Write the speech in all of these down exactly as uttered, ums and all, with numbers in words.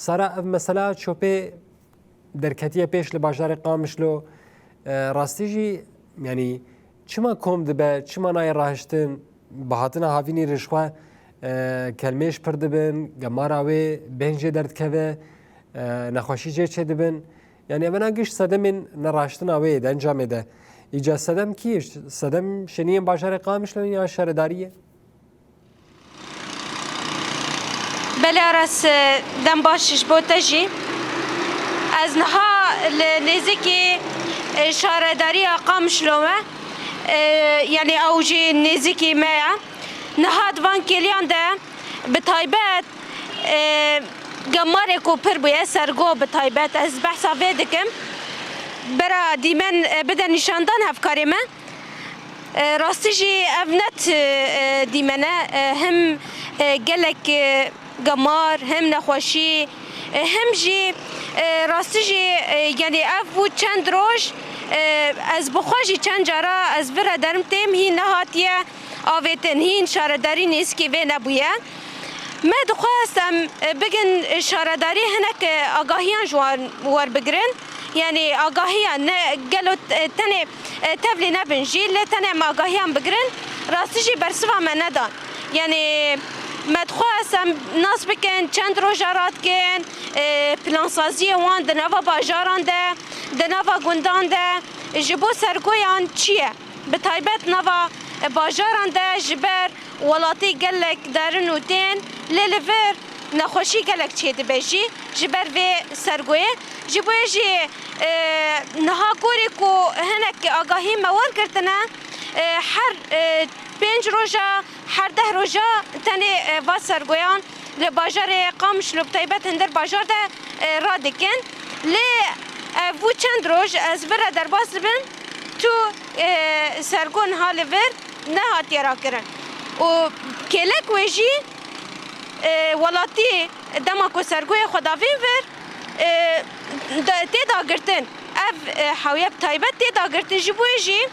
Sara, ev mesela çopê derketiye pêş li bajarê Qamişlo. E, rastî jî, yanî çima kom dibe, çima nayê rahiştin, bi hatina havînî re ji xwe, e, kelmêj pir dibin, gemara wê bêhn jê derdikeve, e, nexweşî jê çêdibin. Yanî evena giş sedemên nerahiştina wê ye di encamê de. Îca sedem kî ye? Sedem şeniyên bajarê Qamişlo ya şaredarî ye? Belê Aras, e, dem baş ji bo te jî. Ez niha li nêzîkî, e, şaredariya Qamişlo me, e, yanî ew jî nêzîkî me ye. Niha di van kêliyan de bi taybet, e, gemarê ku pir bûye, Sergo bi taybet, ez behsa vê dikim. Bera Dîmen, e, bide nîşandan hevkarê me. E, rastî jî ev net, e, dîmen e, e, him, e, gelek, e, gemar, him nexweşî, e, him jî, e, rastî jî, e, yanî ev bû çend roj, e, ez bi xwe jî çend cara ez vira derim têm hîn nehatiye avêtin, hîn şaredarî nêzîkî vê nebûye. Me dixwest em, e, bigin, e, şaredarî hinek, e, agahiyan ji wan werbigirin. Yanî agahiya ne gelo, e, tenê, e, tevlî nebin jî, lê tenê em agahiyan bigirin, rastî jî bersiva me nedan. Yanî me dixwest em nas bikin, çend roja radikin, e, plansaziyê wan di nava bajaran de, di nava gundan de, ji bo Sergoyan çi ye? Bi taybet nava, e, bajaran de ji ber welatî gelek derin û tên, lê li vir nexweşî gelek çêdibe jî ji ber vê Sergoyê. Ji bo yê jî, e, niha gorî ku hinek agahî me wergirtine, e, her, e, pênc roja, her deh roja tenê, e, va Sergoyan li bajarê Qamişlo bi taybet hindir bajar de, e, radikin. Lê ev bû çend roj ez vir re derbas dibim, tu, e, Sergo niha li vir nehatiye rakirin. Û kêlek wê jî, e, welatî dema ku Sergoyê xwe davîn vir, e, da-, tê dagirtin. Ev, e, hewye bi taybet tê dagirtin. Ji bo yê jî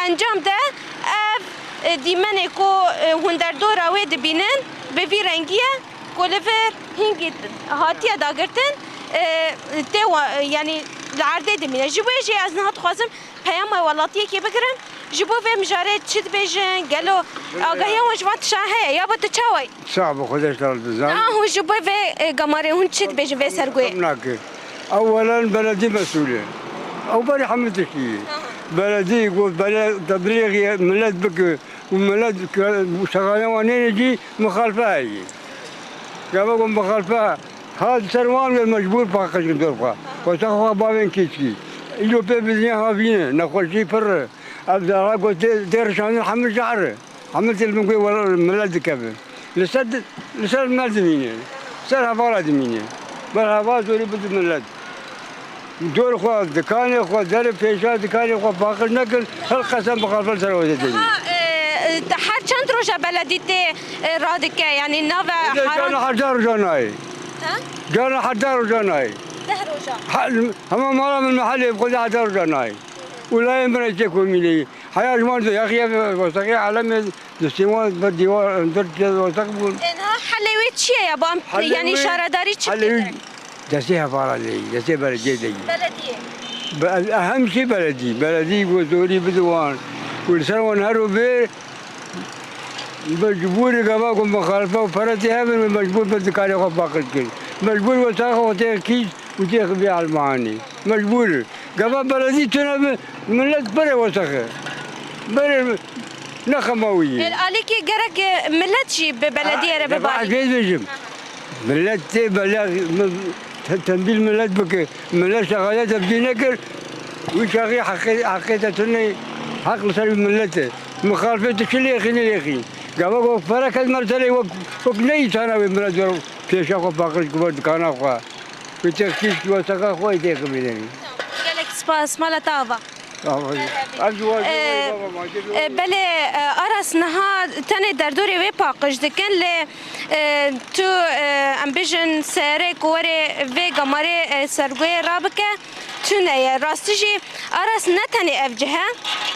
encam de ev, e, dîmenê ku, e, hûn derdora wê dibînin, bi vî rengî ye ku li vir hingî hatiye dagirtin, e, tê wa-, yanî li erdê dimîne. Ji bo yê jî ez niha dixwazim peyama welatiyekê bigirim. Ji bo vê mijarê çi dibêjin? Gelo agahiya wan ji van tiştan heye? Ya bo tu çawa yî? Sax be, Xwedê ji te re dizan. Niha hûn ji bo vê, e, gemarê hûn çi dibêjin vê Sergoyê? Nake. Ewelen beledî mesûl e. Ew berî hemû tiştî ye. Aha. Beledî got bele-, tebleğê millet bike û millet ke-, şexayan wan nêne cî, mixalife heye. Gava got mixalife hat ser wan wê mecbûr paqij in dor xwe. Aha. Wesa xwe bavên keçkî. Îro pê bi dinya havîne, nexweşî pir e. Ev dara got tê, tê rişandin hemû şehir e. Hemû tê li min guhê wela-, millet dikevin. Li ser di-, li ser me dimîne. Ser hevala dimîne. Ber heval zorî bidin millet. Dor xwe, dikanê xwe, derê pêşa dikanê xwe paqij nekin, her qesem bi xalfel ser xwe didin. Niha, e, e, her çend roja beledî tê, e, radike, yanî nave Ê, heram? Carna her deh roja nayê. Ha? Carna her deh roja nayê. Deh roja? Ha, hema mala min mehelê bi xwe de her deh roja nayê. Û layê min re tê komîneyê. Heya ji wan diyaxiye, wesexê alemê, destê wan bi dîwar, hundir tê wesex bûn. E, niha helê wê çi ye ya? Ba em, Helê yanî wê, şaredarî çi helê wê bike? Destê hevala de yî, destê belediyê de yî. Belediyê. Be-, ehem jî beledî. Beledî ku zorî bide wan. Ku li ser wan her û vê mecbûrê gava ku mixalife û pere tê hevin, mecbûr be dikarê xwe paqij kir. Mecbûr wesaxa xwe tê kîs û tê xivê elmanî. Mecbûr. Gava beledî tune bi millet berê wesexe. Berê ne xema wî ye. El alîkî gerek, e, millet jî bi belediyê re bibarî. Ez vê dibêjim. Millet tê bela-, mi-, te-, tembîl millet bike. Millet şexaliyet tebdî nekir. Wî şaxî heqê, heqê te tune, heq li ser wî millet e. Mixalifê tu çi lêxî, nelêxî. Gava ku ferek ez mer serê wek, wek ne însana wê millet wer pêşa xwe paqij ku wer dikana xwe. Wê tê kîşk wesexa xwe tê xibînenî. Gelek spas, mala te ava. Aferîn. Ev ji wan Ee, baba ma, e, belê, e, Aras, niha tenê derdorê wê paqij dikin, lê, e, tu, e, em bêjin seyareyê ku were vê gemarê, e, Sergoyê rabike, tune ye. Rastî jî Aras ne tenê ev cih e,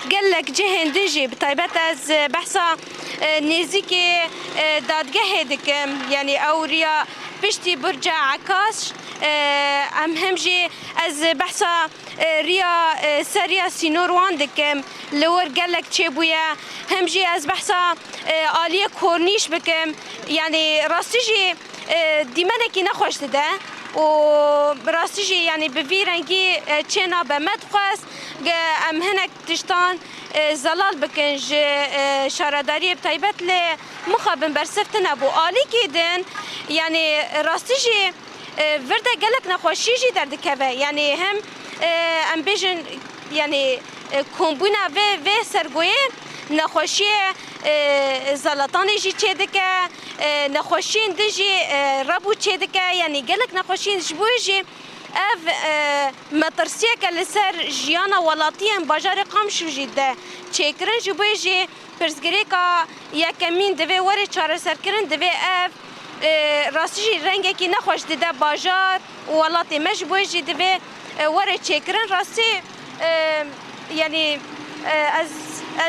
gelek cihên din jî, bi taybet ez, e, behsa, e, nêzîkî, e, dadgehê dikim, yanî ew riya Piştî Burca Ekaş, e, em hem jî ez behsa, e, riya, e, ser riya sînor wan dikim, li wir gelek çêbûye, hem jî ez behsa, e, aliyê kornîş bikim. Yanî rastî jî, e, dîmenekî nexweş dide û bi rastî jî, yanî bi vî rengî, e, çênabe. Me dixwest ge em hinek tiştan, e, zelal bikin ji, e, şaredariyê, bi taybet lê mixabin bersiv tune bû. Alîkî din, yanî rastî jî, e, vir de gelek nexweşî jî derdikeve. Yanî hem, e, em bêjin, yanî, e, kombûna vê, vê sergoyê nexweşiyê, e, zelatanê jî çêdike, e, nexweşiyên din jî, e, rebû çêdike. Yanî gelek nexweşiyên ji bo jî ev, e, metirsiyeke li ser jiyana welatiyên bajarê Qamişlo jî de çêkirin. Ji bo jî pirsgirêka yekemîn divê were çareserkirin, divê ev, e, rastî jî rengekî nexweş dide bajar û welatê me, ji bo jî divê, e, were çêkirin. Rastî, e, yanî, e, ez,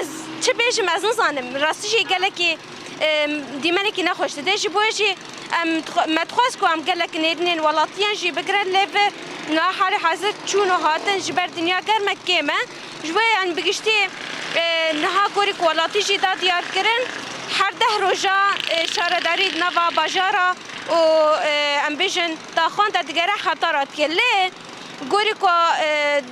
ez çi bêjim, ez nizanim. Rastî jî gelekî, e, dîmenekî nexweş dide. Ji bo jî em dixwe-, me dixwest ku em gelek nêrînên welatiyan jî bigirin, lê vir niha halê hazir çûn û hatin ji ber dinya germek kêm e. Ji bo yan bi giştî, e, niha gorî ku welatî jî da diyar kirin, her deh roja, e, şaredarî di nava bajara û, e, em bêjin taxan de digere heta radike. Lê gorî ku, e,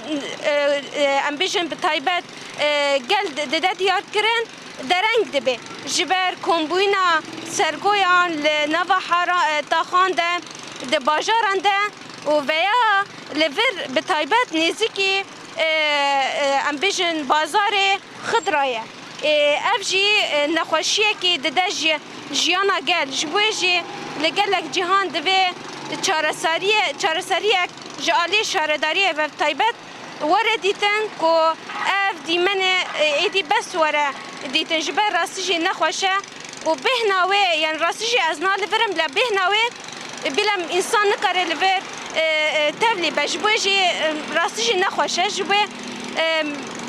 e, e, em bêjin bi taybet, e, gel di-, dide diyar kirin, dereng dibe. Ji ber kombûyîna sergoyan li nava hara, e, taxan de, di bajaran de û veya li vir bi taybet nêzîkî, e, e, em bêjin bazarê xidra ye. E, ev jî, e, nexweşiyekî dide ji jiyana gel. Ji bo jî li gelek cîhan divê çareseriye-, çareseriyek ji aliyê şaredariyê ve taybet were dîtin ku ev dîmenê, e, êdî bes were dîtin. Ji ber rastî jî nexweş e û bêhna wê, yani rastî jî ez na li vir im, lê bêhna wê, e, bîlem însan nikare li vir, e, e, tevlî be. Ji bo jî, e, rastî jî nexweş e. Ji bo, e,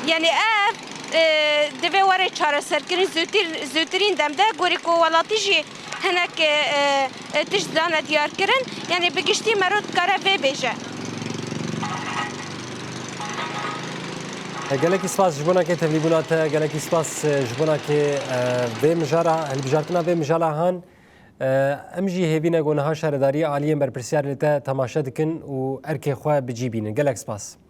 yani ev, e, divê were çareserkirin zûtir, zûtirîn dem de, gorî ku welatî jî hinek, e, e, tişt dane diyar kirin. Yani bi giştî mero dikare vê bêje. Gelekî spas ji bona ke tevlîbûna te, gelekî spas, e, ji bona ke, e, vê mijara, hilbijartina vê mijara han. E, em jî hêvî ne ku niha şaredariyê aliyên berpirsiyar li te temaşe dikin û erkê xwe bi cî bînin. Gelek spas.